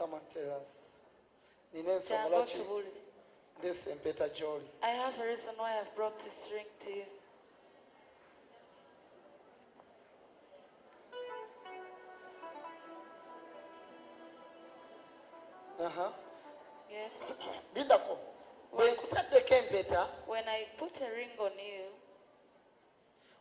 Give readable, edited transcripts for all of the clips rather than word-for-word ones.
Come and tell us. Nina ensonga Jangu lwaki otubuulire. ndeese empeta gy'oli. I have a reason why I've brought this ring to you. Aha. Yes. Lindako. Bwe nkutaddeko empeta, When I put a ring on you,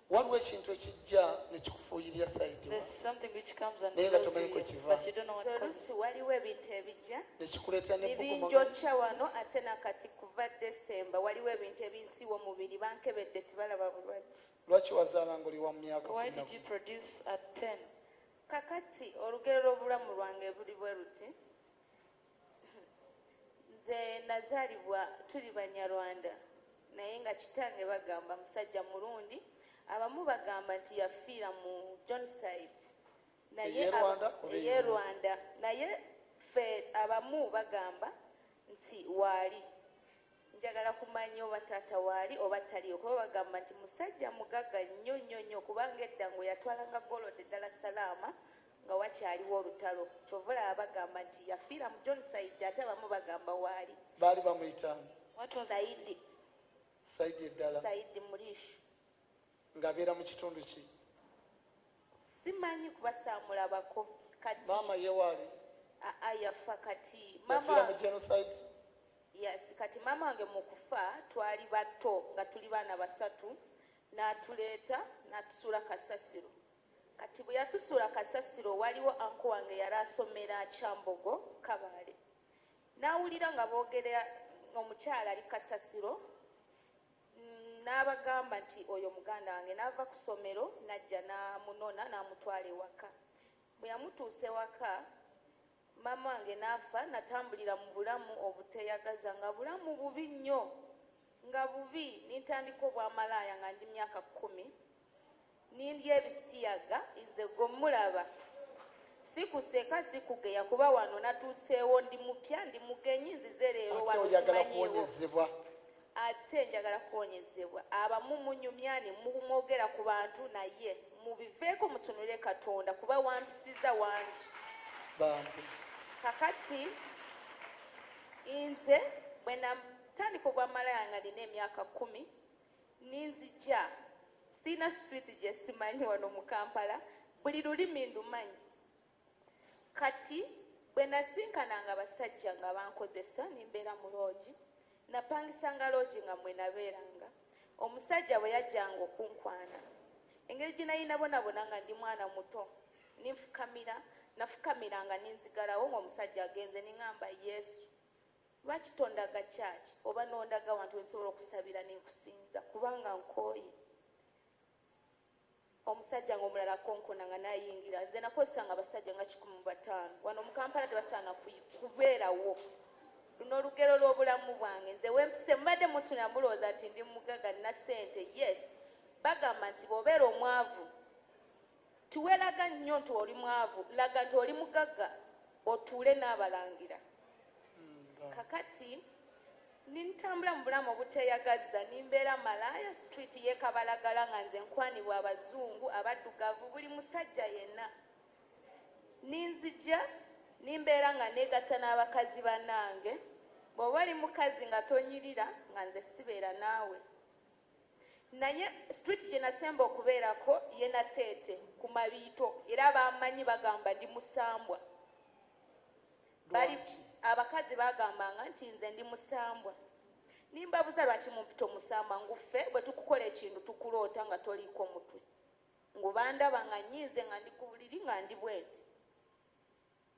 waliwo ekintu ekijja ne kikufuuyirira sayidi there's something which comes and Naye nga blows tomanyi you, kwe kiva. but you don't know what Nze causes oluusi waliwo ebintu ebijja ne kikuleetera n'ebbugumu nebinjokya wano ate nakati kuva Desemba waliwo ebintu ebinsiiwa omubiri bankebedde tebalaba bulwadde. Lwaki wazaala ng'oli wa mu myaka Why kumi na did you gumu? produce at 10? Kakati olugero lw'obulamu lwange buli bwe luti. Nze nazaalibwa tuli Banyarwanda naye nga kitange bagamba musajja mulungi, abamu bagamba nti yafiira mu genocide. Naye Ey'e Rwanda oba ey'e ey'e Rwanda. Naye ffe abamu bagamba nti waali. Njagala kumanya oba taata waali oba taliyo, kuba bagamba nti musajja mugagga nnyo nnyo nnyo, kubanga edda ngo yatwalanga golode ddala salaama nga wakyaliwo olutalo. Kyova olaba bagamba nti yafiira mu genocide, ate abamu bagamba waali. Baali bamuyita ani? What was his Saidi. Saidi eddala. Saidi Mulisho. Ng'abeera mu kitundu ki? Simanyi kuba saamulabako. Kati Maama ye waali? Aa, yafa kati. Yafiira Maama mu genocide? Yes, kati maama wange mu kufa twali bato nga tuli baana basatu, n'atuleeta n'atusuula kasasiro. Kati bwe yatusuula kasasiro waliwo anko wange yali asomera Kyambogo Kabaale. N'awulira nga boogera omukyala ali kasasiro, n'abagamba nti oyo muganda wange, n'ava ku ssomero n'ajja n'amunona n'amutwala ewaka. Bwe yamutuusa ewaka, maama wange n'afa, natambulira mu bulamu obuteyagaza, nga bulamu bubi nnyo, nga bubi. Nintandika obwamalaaya nga ndi myaka 10, nindya ebisiyaga, nze gwe mulaba. Sikuseka, sikugeya, kuba wano natuuseewo ndi mupya, ndi mugenyi, nzize leero Ate wano oyagala simanyiiwo. kuwonyezebwa. Ate njagala kuwonyezebwa. Abamu munyumya ne mwogera ku bantu, naye mubiveeko mutunule Katonda, kuba wampisiza wangi. Bambi. Kakati nze bwe natandika obwamalaaya nga nina emyaka 10, ninzija sirina street gye simanyi wano mu Kampala, buli lulimi ndumanyi. Kati bwe nasinkananga abasajja nga bankozesa, nimbeera mu loogi, napangisanga loogi nga mwe nabeeranga. Omusajja bwe yajjanga okunkwana, engeri gye nayinabonabona nga ndi mwana muto, ninfukamira, nafukamiranga ninzigalawo ng'omusajja agenze, niŋŋamba Yesu, lwaki tondaga church oba nondaga wantu wensobola okusabira ninkusinza, kubanga nkooye. Omusajja ng'omulala akonkona nga nayingira, nze nakozesanga abasajja nga 105, wano mu Kampala tebasaana kubeerawo. Luno olugero lw'obulamu bwange, nze wempise mubadde mutunula mulowooza nti ndi mugagga nina ssente. Yes, bagamba nti bw'obeera omwavu tiweeraga nnyo nti oli mwavu, laga nti oli mugagga otuule n'abalangira. Kakati nintambula mu bulamu obuteyagaza, nimbeera Malaya Street y'e Kabalagala nga nze nkwanibwa abazungu, abaddugavu, buli musajja yenna. Ninzija nimbeera nga neegatta n'abakazi bannange. Bw'oba oli mukazi nga tonyirira, nga nze sibeera naawe. Naye street gye nasemba okubeerako ye Nateete ku Mabiito, era bamanyi bagamba ndi musambwa. Bali Lwaki? abakazi bagambanga nti nze ndi musambwa. Nimbabuuza lwaki mumpita omusambwa, nguffe bwe tukukola ekintu tukuloota nga toliiko mutwe. Ngu bandaba nga nnyiize nga ndi ku buliri nga ndi bwenti.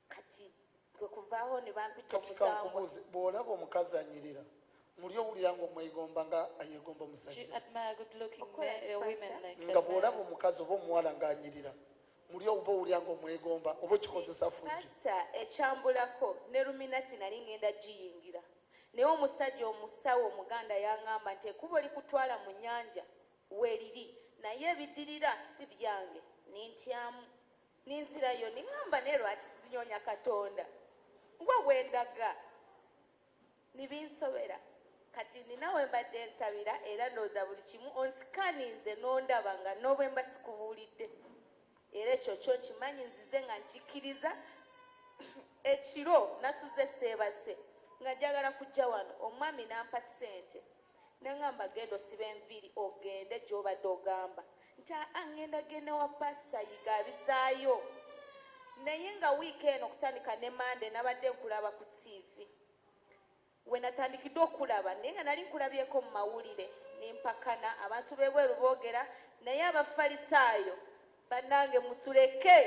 Kati kwe kuvaaho ne bampita Kati omusambwa. kankubuuze, bw'olaba omukazi anyirira, muli owulira ng'omwegomba nga yeegomba Do you omusajja? admire good-looking Okola men, ki, women Pastor? like Nga bw'olaba admire? omukazi oba omuwala ng'anyirira, muli oba owulira ng'omwegomba oba okikozesa fujjo? Pastor, ekyambulako ne Luminati nali ngenda giyingira. Naye omusajja omusawo omuganda yaŋŋamba nti ekkubo likutwala mu nnyanja weeriri, naye ebiddirira si byange. Nintyamu, ninzirayo, niŋŋamba naye lwaki sinoonya Katonda? Ngwa bwe ndaga, nibinsobera. Kati nina we mbadde nsabira era ndowooza buli kimu onsikaninze n'ondaba nga n'obwe mba sikubuulidde. Era ekyo kyo nkimanyi nzize nga nkikkiriza. Ekiro nasuze seebase nga njagala kujja wano, omwami n'ampa ssente naŋŋamba genda osiba enviiri ogende gy'obadde ogamba nti aa ŋŋenda genda wa Pasita Yiga abizaayo. Naye nga wiiki eno okutandika ne Mande nabadde nkulaba ku TV, we natandikidde okulaba, naye nga nali nkulabyeko mu mawulire nempakana abantu b'ebweru boogera, naye Abafalisaayo bannange mutuleke.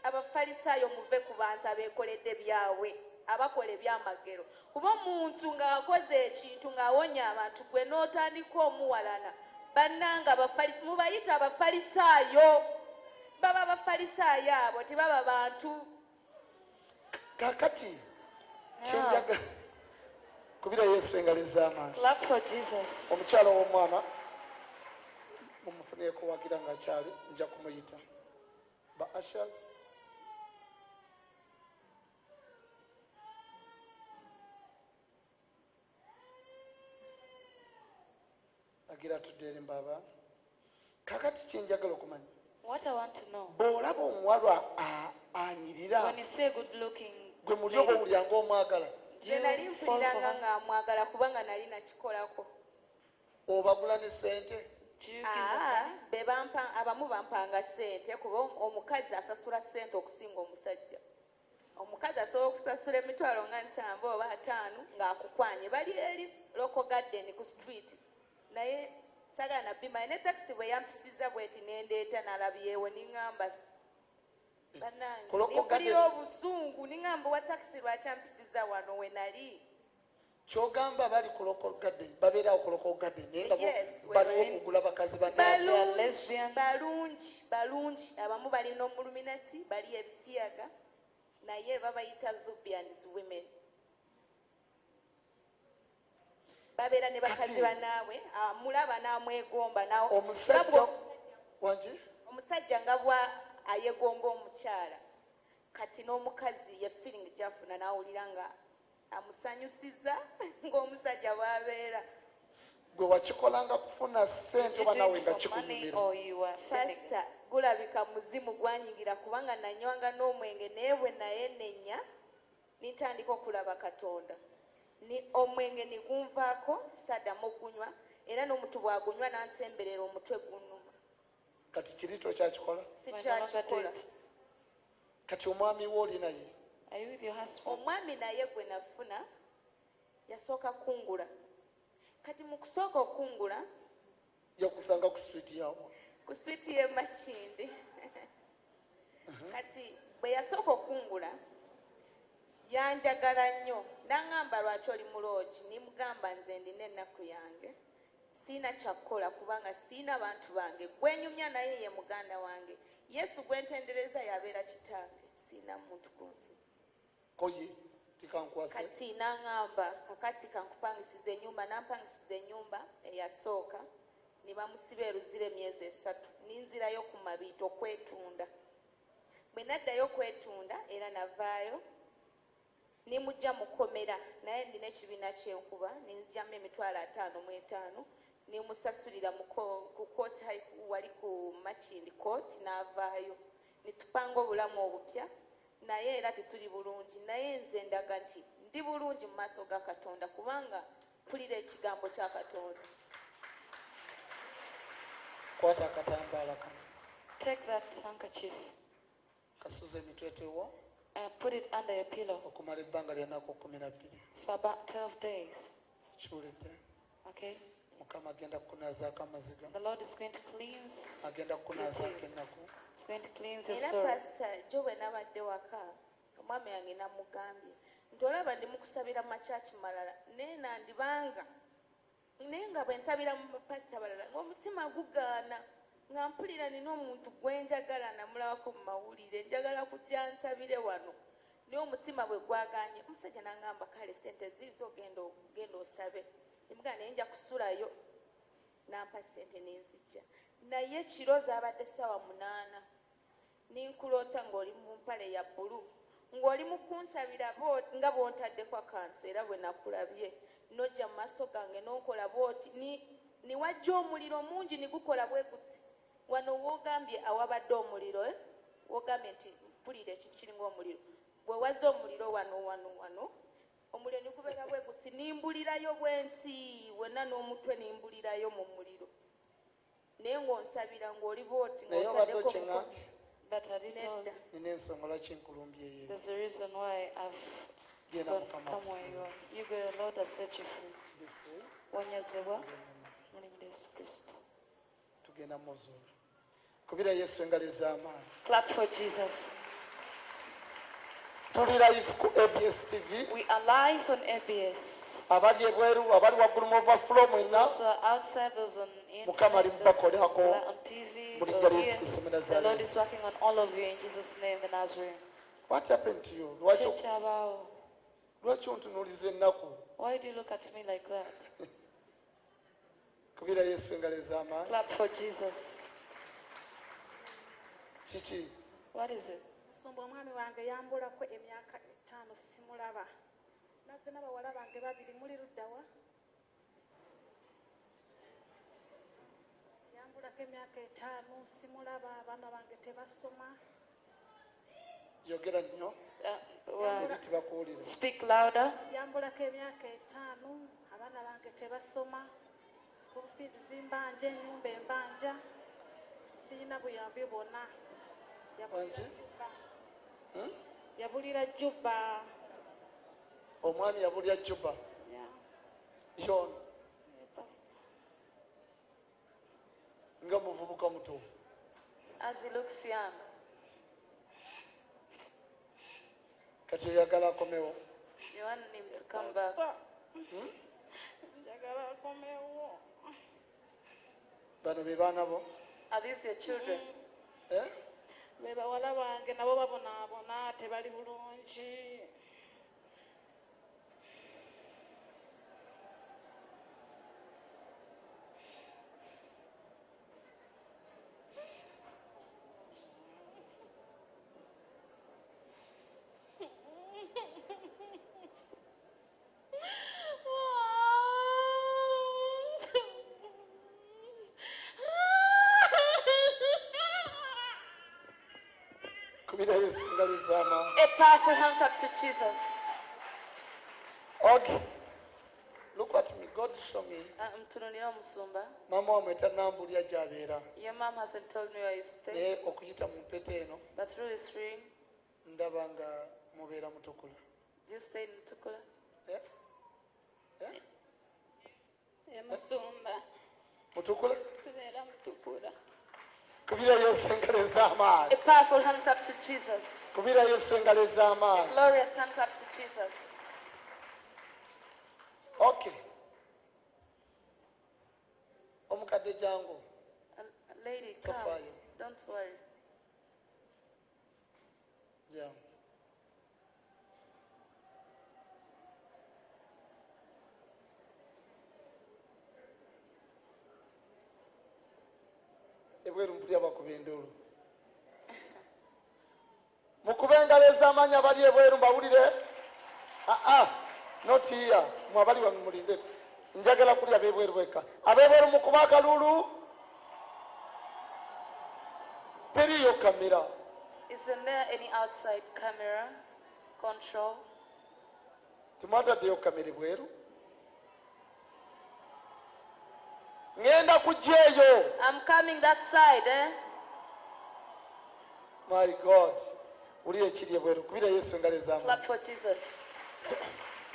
Abafalisaayo muve ku bantu abeekoledde byabwe, abakola ebyamagero, kuba omuntu ng'akoze ekintu ng'awonya abantu gwe n'otandika omuwalana. Bannange mubayite Abafalisaayo, baba Abafalisaayo abo, tebaba bantu. Kakati kyenjaga kubira Yesu engalo ez'amaanyi. Clap for Jesus. Omukyala w'omwana mumufuneko wagira ng'akyali, nja kumuyita ba ushers. Agira tudde eri mbaba. Kakati kyenjagala okumanya, What I want to know, bw'olaba omuwala anyirira, when you say good looking gwe muli oba lady, owulira ng'omwagala? do Nze nali you fall for mpuliranga her? nga mwagala kubanga nali nakikolako. Obagula ne ssente? Do you give them Aa, money? be bampa, abamu bampanga ssente, kuba omukazi asasula ssente okusinga omusajja. Omukazi asobola okusasula 700,000 oba 500,000 ng'akukwanye. Bali eri Local Garden ku street, naye sagala nabimanya. Ne takisi bwe yampisiza bweti nendeeta nalabyewo, niŋŋamba bannange, Ku Local nimpulira Garden. obusungu, niŋŋamba wa takisi lwaki ampisiza wano we nali. Kyogamba bali ku Local Garden, babeerawo ku Local Garden, naye nga bo Yes, we baliwo bali. okugula bakazi bannaabwe. They are Balungi, lesbians. balungi, balungi. Abamu balina omuluminati, bali ebisiyaga, naye babayita Nubians women. Babeera ne bakazi bannaabwe, mulaba n'amwegomba Omusajja nga wangi? Omusajja nga bwa ayegomba omukyala, kati n'omukazi ye feeling gyafuna n'awulira nga amusanyusiza ng'omusajja bw'abeera. Gwe wakikolanga kufuna ssente You oba do nawe it nga for money kikunyumira? or you are feeling it? Pasita, gulabika muzimu gwanyingira kubanga nanywanga n'omwenge, naye bwe nayenenya nintandika okulaba Katonda, ni omwenge nigunvaako, saddamu ogunywa, era n'omuntu bw'agunywa nansemberera omutwe gunnuma. Kati kiri tokyakikola? So I no longer do Sikyakikola. it. Kati omwami wo oli naye? Are you with your husband? Omwami naye gwe nafuna yasooka kungula. Kati mu kusooka okungula, Yakusanga ku street yawo? Ku street y'e Makindi. Kati bwe yasooka okungula yanjagala nnyo, n'aŋŋamba lwaki oli muloogi? Nimugamba nze ndina ennaku yange, siina kyakkola kubanga siina bantu bange, gwenyumya naye ye muganda wange Yesu gwentendereza yabeera kitange, siina muntu ku nsi. Koye tikankwase. Kati n'aŋŋamba kakati kankupangisiza ennyumba, nampangisiza ennyumba eyasooka ne bamusiba eruzira emyezi 3, ninzirayo ku Mabiito okwetunda. Bwe naddayo okwetunda era navaayo nimujja mukomera, naye ndina ekibiina kyenkuba, ninzyamu 55,000 nimusasulira ku court, wali ku Makindi court, n'avaayo nitupanga obulamu obupya, naye era tetuli bulungi. Naye nze ndaga nti ndi bulungi mu maaso ga Katonda kubanga mpulira ekigambo kya Katonda. Kwata akatambaala kano. Take that handkerchief Kasuza emitwetewo and put it under your pillow okumala ebbanga lya nnaku 12. for about 12 days. Kiwulidde? Okay? Mukama agenda kukunaazaako amaziga. The Lord is going to cleanse Agenda your kukunaazaako tears. ennaku. He's going to cleanse your Era sorrow. Pasita, jo bwe nabadde waka, omwami wange namugambye nti olaba ndi mukusabira mu makyaki malala, naye nandibanga, naye nga bwe nsabira mu bapasita balala ng'omutima gugaana, nga mpulira nina omuntu gwe njagala namulabako mu mawulire, njagala kujja nsabire wano, naye omutima bwe gwaganye. Omusajja n'aŋŋamba kale sente ziizo, genda osabe. Nemugamba naye nja kusulayo, nampa sente nenzijja. Naye kiro zaabadde ssaawa 8, ninkuloota ng'oli mu mpale ya bbulu ng'oli mu kunsabira nga bw'ontaddeko akansu, era bwe nakulabye n'ojja mu maaso gange n'onkola bw'oti, ni wajja omuliro mungi ni gukola bwe guti wano woogambye awabadde omuliro, eh? Woogambye nti mpulira ekintu kiringa omuliro. Bwe wazza omuliro wano wano wano, omuliro ne gubeera bwe guti, nimbulirayo bwe nti wenna n'omutwe nimbulirayo mu muliro, naye ng'onsabira ng'oli bw'oti Naye obadde ng'otaddeko okyeŋŋambye? But had he told Nedda. Nina ensonga lwaki nkulumbyeyo. There's a reason why I've Genda, gone, Mukama come where you are. You go, the Lord has set you free. Wonyezebwa mu linnya lya Yesu Kristo. Tugenda muzuula. Kubira Yesu engalo ez'amaanyi. Clap for Jesus. Tuli live ku ABS TV. We are live on ABS. Abali ebweru, abali waggulu mu overflow, mwenna. So outside, those on Mukama ali internet, those mubakolako on TV, mu or linnya lya Yesu here, Kristo mu the Lord Nazareti. is working on all of you in Jesus' name, the Nazarene. What happened to you? Lwaki Kyekyabawo. lwaki ontunuuliza ennaku? Why do you look at me like that? Kubira Yesu engalo ez'amaanyi. Clap for Jesus. Kiki? What is it? Musumba, omwami wange yambulako emyaka 5, simulaba. Nazze n'abawala bange babiri. Muli luddawa? Yambulako emyaka 5, simulaba. Abaana bange tebasoma. Yogera nnyo. Well, Eri tebakuwulira. speak louder. Yambulako emyaka 5, abaana bange tebasoma, school fees zimbanja, ennyumba embanja, siyina buyambi bwonna. Wangi? Yabulira Juba. Omwami yabulira Juba? Yeah. Yono? Yeah, Pastor. Nga muvubuka muto. As he looks young. Kati oyagala akomewo? You want him to come back? Njagala akomewo. Bano be baana bo? Are these your children? Eh? Be bawala bange, nabo babonaabona, tebali bulungi. Kubira Yesu engalo ez'amaanyi. A powerful hand clap to Jesus. Okay, look at me. God show me. Mtunulira omusumba. Maama wamwe tannambulya gy'abeera. Your mom hasn't told me where you stay, Naye okuyita mu mpeta eno, but through this ring, ndaba nga mubeera Mutukula. Do you stay in Mutukula? Yes? Eh? Musumba. Mutukula? Tubeera Mutukula. Kubira Yesu engalo ez'amaanyi. A powerful hand clap to Jesus. Kubira Yesu engalo ez'amaanyi. Glorious hand clap to Jesus. Okay, omukadde, jangu. A lady, come. Tofaayo. Don't worry. Jangu. Ebweru mpulira bakuba enduulu. Mukube engalo ez'amaanyi abali ebweru mbawulire. Aa, not here. Mwe abali wano mulindeko, njagala kulya ab'ebweru bwekka. Ab'ebweru mukube akaluulu. Teriiyo kamera. Isn't there any outside camera control? Temwataddeyo kamera ebweru? Ŋŋenda kujja eyo. I'm coming that side, eh? My God, wulira ekiri ebweru. Kubira Yesu engalo ez'amaanyi. Clap for Jesus.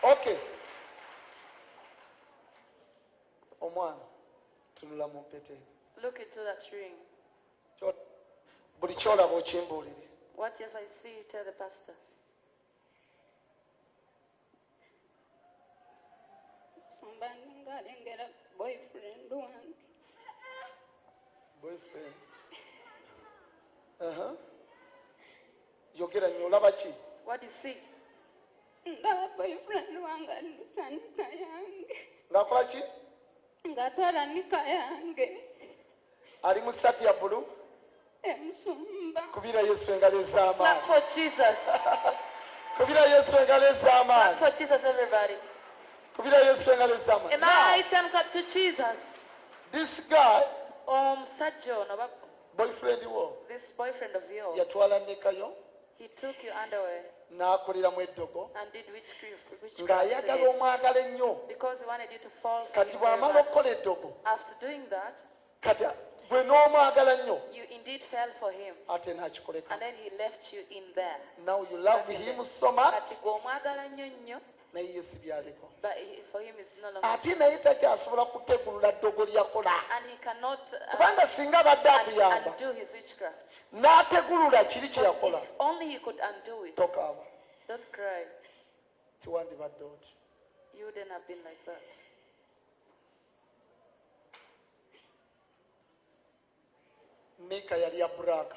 Okay, omwana, tunula mu mpeta eno. Look into that ring. Buli kyolaba okimbuulire. What if I see you tell the pastor? Musumba, ninga alengera boyfriend wange. Boyfriend? Aha. Yogera nnyo, olaba ki? What do you see? Ndaba boyfriend wange addusa knicker yange. Ng'akola ki? Ng'atwala knicker yange. Ali mu saati ya bbulu? Emusumba. Kubira Yesu engalo Clap ez'amaanyi. for Jesus. Kubira Yesu engalo Clap ez'amaanyi. for Jesus, everybody. Kubira Yesu engalo ez'amaanyi. A mighty hand clap to Jesus. This guy, Omusajja ono boyfriend wo, this boyfriend of yours, yatwala knicker yo he took your underwear. N'akoleramu eddogo and did witchcraft, witchcraft ng'ayagala to it omwagala ennyo. Because he wanted you to fall for Kati him very bw'amala much. okukola eddogo, After doing that, kati gwe n'omwagala nnyo, you indeed fell for him, ate n'akikoleka. And then he left you in there. Now you love Stuck in him there. So much, Kati gwe omwagala nnyo nnyo, naye ye si byaliko. But for him it's no longer. Ate naye takyasobola kutegulula ddogo lyakola, And he cannot kubanga singa abadde akuyamba undo his witchcraft. n'ategulula kiri kye Because yakola. if only he could undo it. Tokaaba. Don't cry. Tiwandibadde oti. You wouldn't have been like that. Nika yali ya buraka.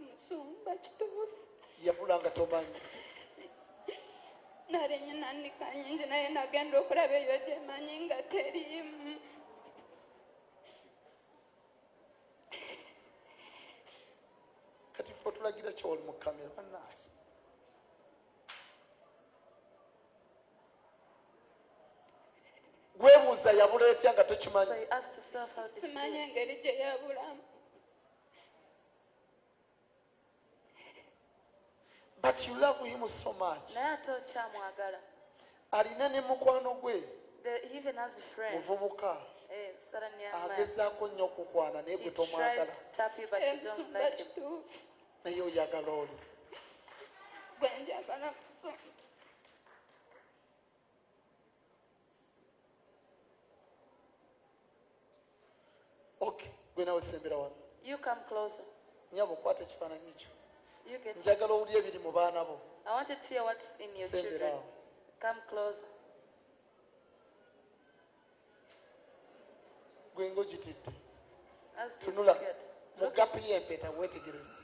Musumba, kituufu. Yabula nga tomanyi. Nali nyina nika nyingi naye nagenda okulaba eyo gyemanyi nga teriimu. Kati ffe otulagira kyoli mu kamera bannange. Gwebuuza yabula etya nga tokimanyi. So you ask yourself how this Simanyi good. Engeri gye yabulamu. But you love him so much. Naye ate okyamwagala. Alina ne mukwano gwe. He even has a friend. Muvubuka. Eh, certain young man. Agezaako nnyo okukwana naye He gwe tomwagala. tries to tap you, but you don't Musumba, like him. kituufu. Naye oyagala oli. Gwe njagala, musumba. Okay, gwe nawe sembera wano. You come closer. Nyabo kwata ekifaananyi kyo. You get. Njagala owulire ebiri mu baana bo. I want you to hear what's in your Sembera children. awo. Come closer. Gwe ng'ogitidde. As you Tunula scared. Mu Look gapu y'empeta weetegereze.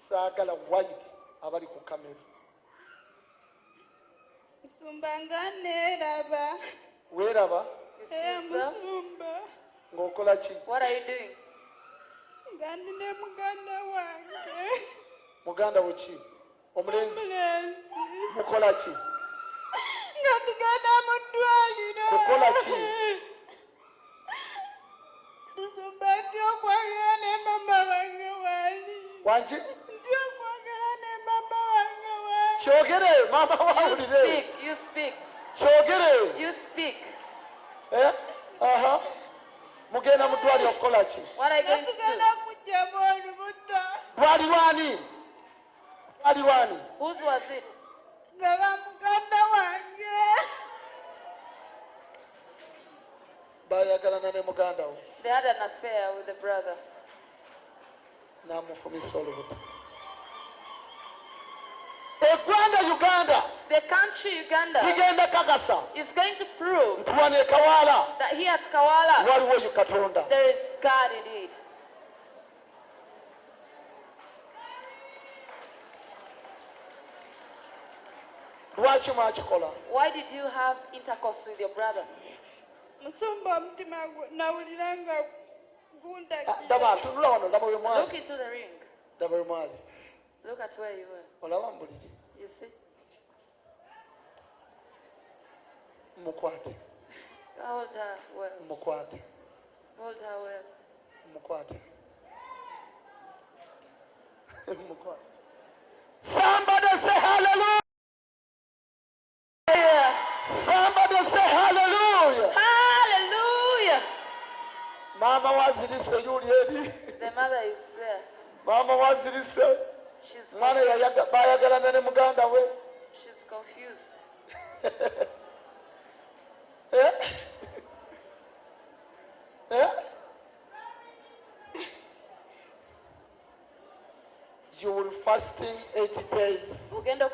Saagala white abali ku kamera. Musumba, nga neeraba. Weeraba? You see Eh, yourself? musumba. Ng'okola ki? What are you doing? Nga ndi ne muganda wange. Muganda wo ki? Omulenzi? Omulenzi. Mukola ki? Nga tugenda mu ddwaliro. Kukola ki? Musumba, ntya okwagala ne mama wange waali. Wangi? Ntya okwagala ne mama wange waali. Kyogere maama You wawulire. speak. You speak. Kyogere. You speak. Eh? Aha. Mugenda mu ddwaliro kukola ki? What are you Nga going to tugenda do? kuggyamu olubuto. Lwali lwani? Lwali lwani? Whose was it? Nga ba muganda wange. Bayagalana ne muganda we. They had an affair with the brother. N'amufumisa olubuto. Eggwanga Uganda The country Uganda ligenda kakasa is going to prove nti wano e Kawaala that here at Kawala waliwo yo Katonda. There is God indeed. Lwaki mwakikola? Why did you have intercourse with your brother? Musumba, omutima nawulira nga Ah, gundagira. Daba tunula wano, laba we mwali. Look into the ring. Laba we mwali. Look at where you were. Olaba mu buliri. You see? Mukwate. Hold her well. Mukwate. Hold her well. Mukwate. Mukwate. Somebody say hallelujah. Somebody say hallelujah. Hallelujah. Maama wazirise yuli eri. The mother is there. Maama wazirise. She's Mwana confused. bayagalana ne muganda we. She's confused. Eh? Eh? You will fasting 80 days. Ogenda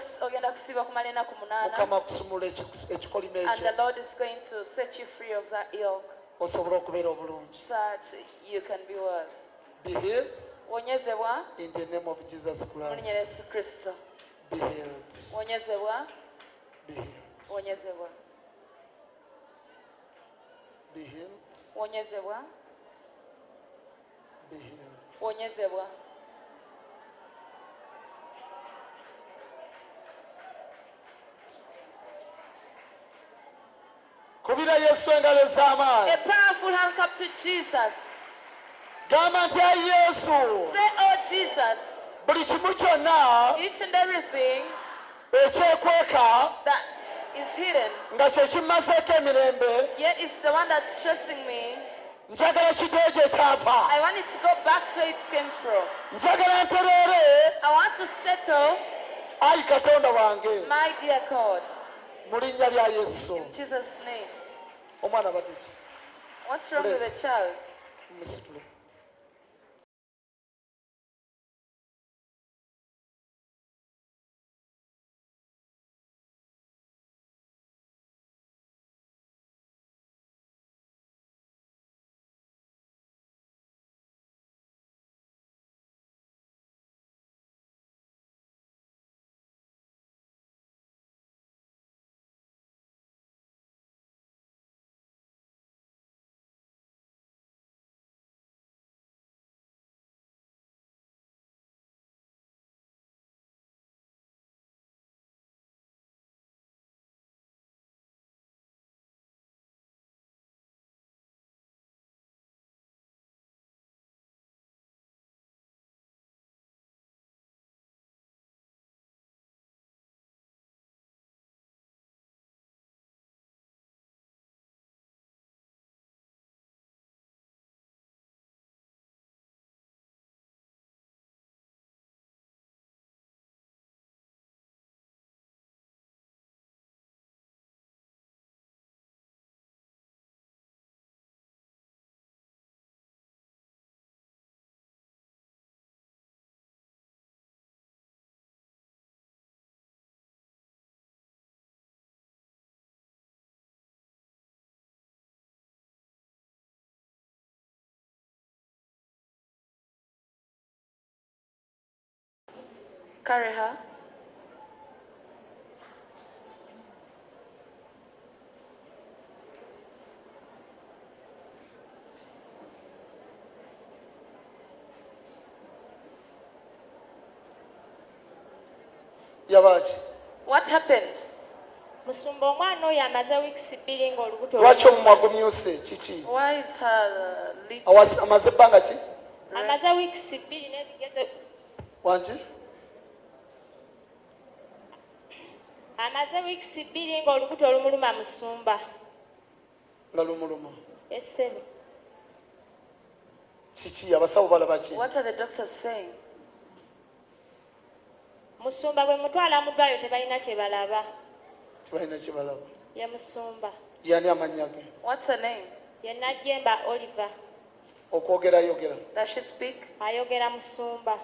kusiiba kumala ennaku 8. Mukama akusumulula ekikolimo And ekyo. the Lord is going to set you free of that yoke Osobole okubeera obulungi. So that you can be well. Be healed Wonyezebwa in the name of Jesus mu linnya Christ. lya Yesu Kristo. Be healed. Wonyezebwa. Be healed. Wonyezebwa. Be healed. Wonyezebwa. Be healed. Wonyezebwa. Kubira Kubira Yesu engalo ez'amaanyi. A powerful hand clap to Jesus. Gamba nti ayi Yesu. Say, Oh Jesus, Buli kimu kyonna each and everything ekyekweka that is hidden, nga kye kimmazeeko emirembe yet it's the one that's stressing me. njagala kiddeyo gye kyava. I want it to go back to where it came from. Njagala ntereere I want to settle, ayi Katonda wange my dear God. mu linnya lya Yesu. In Jesus' name. Omwana abadde ki? What's wrong with the child? Musitule. Carry her. Yabaki? What happened? Musumba omwana oyo amaze wiikisi bbiri ng'olubuto Lwaki omumwa gumyuse kiki? Why is her lip Amaze ebbanga ki? Amaze wiikisi bbiri n'ebigezo Wangi? Amaze wiikisi bbiri ng'olubuto lumuluma musumba. Nga lumuluma. Essebe. Kiki abasawo balaba ki? What are the doctors saying? Musumba bwe mutwala mu ddwaliro tebalina kye balaba. Tebalina kye balaba. Ye musumba. Yani amannya ge? What's her name? Ye Najjemba Oliver. Okwogera ayogera. Does she speak? Ayogera musumba.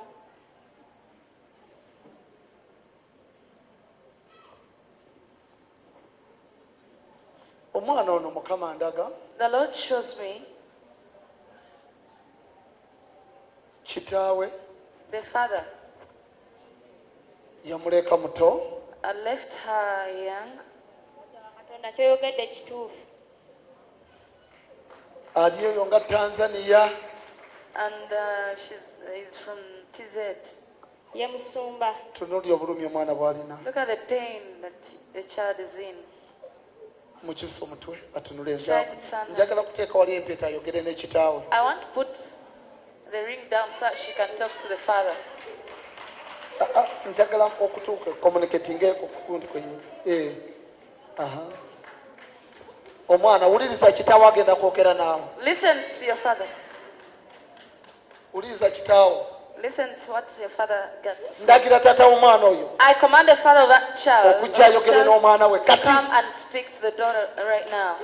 Omwana ono Mukama andaga. The Lord shows me. Kitaawe. The father. Yamuleka muto. I left her young. Katonda kyoyogedde kituufu. Ali eyo nga Tanzania. And she's is from TZ. Ye musumba. Tunuulira obulumi omwana bw'alina. Look at the pain that the child is in. Mukyuse omutwe atunule Try to turn her. Njagala kuteeka wali empeta ayogere ne kitaawe. I want to put the ring down so she can talk to the father. Njagala okutuuka communicating ku kundi kwennyini. Aha. Omwana wuliriza kitaawo agenda kwogera naawe. Listen to your father. Wuliriza kitaawo. Listen to what your father got to say. Ndagira taata w'omwana oyo. I command the father of that child, Okujja ayogere n'omwana we to kati. come and speak to the daughter right now.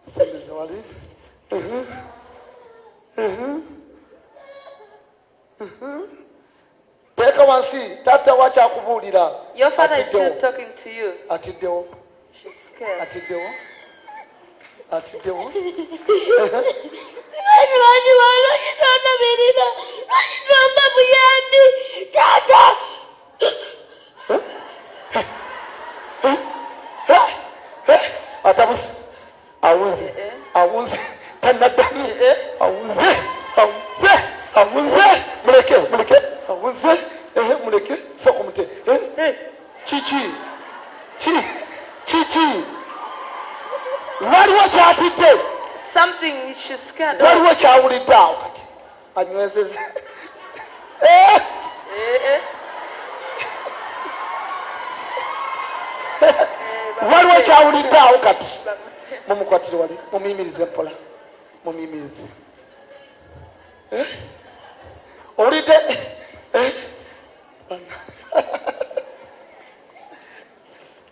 Sembeza wali. Teeka wansi taata wakyakubuulira. Your father is still Atiddewo. talking to you. Atiddewo. She's scared. Atiddewo. Atiddewo. Awunze tanaddamu. Awunze, awunze, awunze. Muleke, muleke. Awunze. Ehe, muleke. Sooka omute. Eh, kiki? Ki? Kiki? Waliwo ky'atidde. Something she's scared of. Waliwo ky'awulidde awo kati. Anywezeza. Eh! Eh, eh. Waliwo ky'awulidde awo kati. Mumukwatire wali, mumuyimirize mpola. Mumuyimirize. Eh? Owulidde? Eh?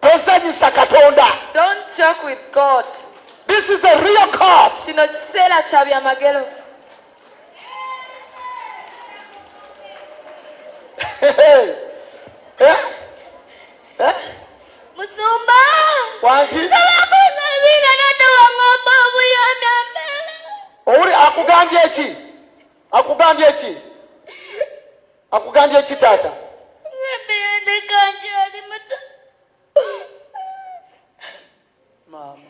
Tozanyisa Katonda. Don't joke with God. This is a real God. Kino kiseera kya byamagero. Eh? Eh? Musumba. Wangi? Nsaba kunsabira taata wangamba obuyambi ambeera. Owuli akugambye ki? Akugambye ki? Akugambye ki taata? Ngambye ndeka nkyali muto. Maama.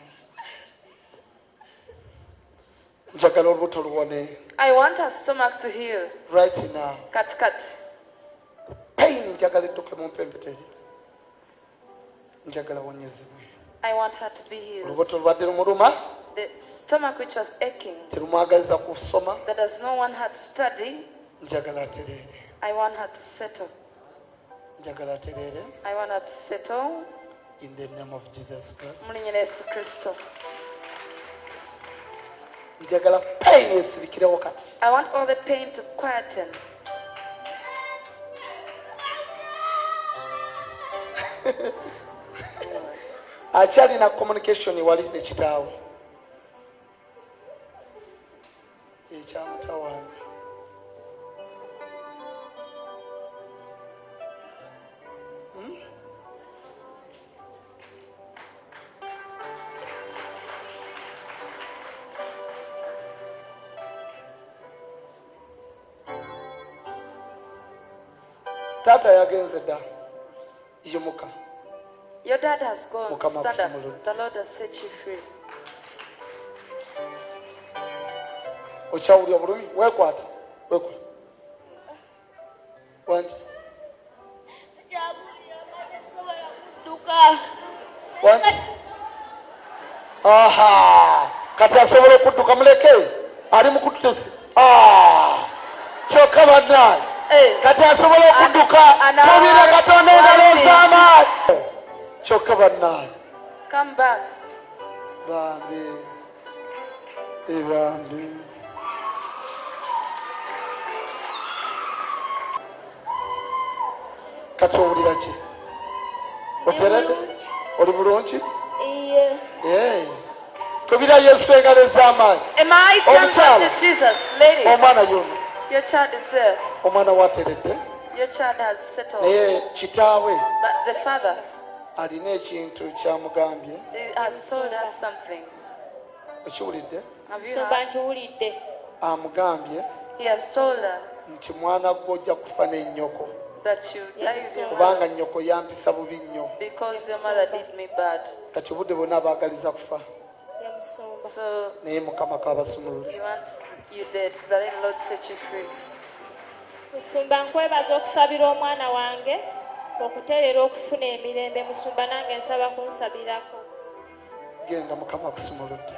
Njagala olubuto luwone I want her stomach to heal. right now. Kati kati. Pain njagala edduke mu mpempete eri. Njagala wonyezebwe. I want her to be healed. Olubuto lubadde lumuluma The stomach which was aching, terumwagaliza kusoma. that does not want her to study, Njagala atereere. I want her to settle. Njagala atereere. I want her to settle. In the name of Jesus Christ. Mu linnya lya Yesu Kristo. Njagala pain esirikirewo kati. I want all the pain to quieten. Akyalina communication wali ne kitaawe. Ekyamutawaanya. Taata yagenze dda. Yimuka. Your dad has gone. Mukama Stand up. akusumulule. The Lord has set you free. Okyawulira obulumi? Weekwate. Weekwate. Wangi. Sikyawulira mbadde sisobola kudduka. Wangi. Aha! Kati asobola okudduka muleke. Ali mu kututesi. Ah! Kyokka bannange. Eh. Kati asobola okudduka. Kubira Katonda engalo ez'amaanyi. Kyokka bannange. Come back. Bambi. Bambi. Kati owulira ki? Oteredde? Oli bulungi? Iye. Eh. Kubira Yesu engalo ez'amaanyi. Am I Omukyala. tempted to Jesus? Lady, Omwana y'ono. your child is there. Omwana wateredde. Your child has settled. Naye kitaawe But the father alina ekintu kyamugambye. he has told us something. Okiwulidde? Have you Musumba heard? nkiwulidde. Amugambye He has told her nti mwana gwo ojja kufa n'ennyoko. that you die with your Kubanga mother nnyoko yampisa bubi nnyo. because your mother did me bad. Kati obudde bwonna abaagaliza kufa. Ye musumba. So Naye Mukama kabasumulule. he wants you dead, but then the Lord set you free. Musumba nkwebaza okusabira omwana wange okutereera okufuna emirembe. Musumba nange nsaba kunsabirako. Genda Mukama akusumuludde.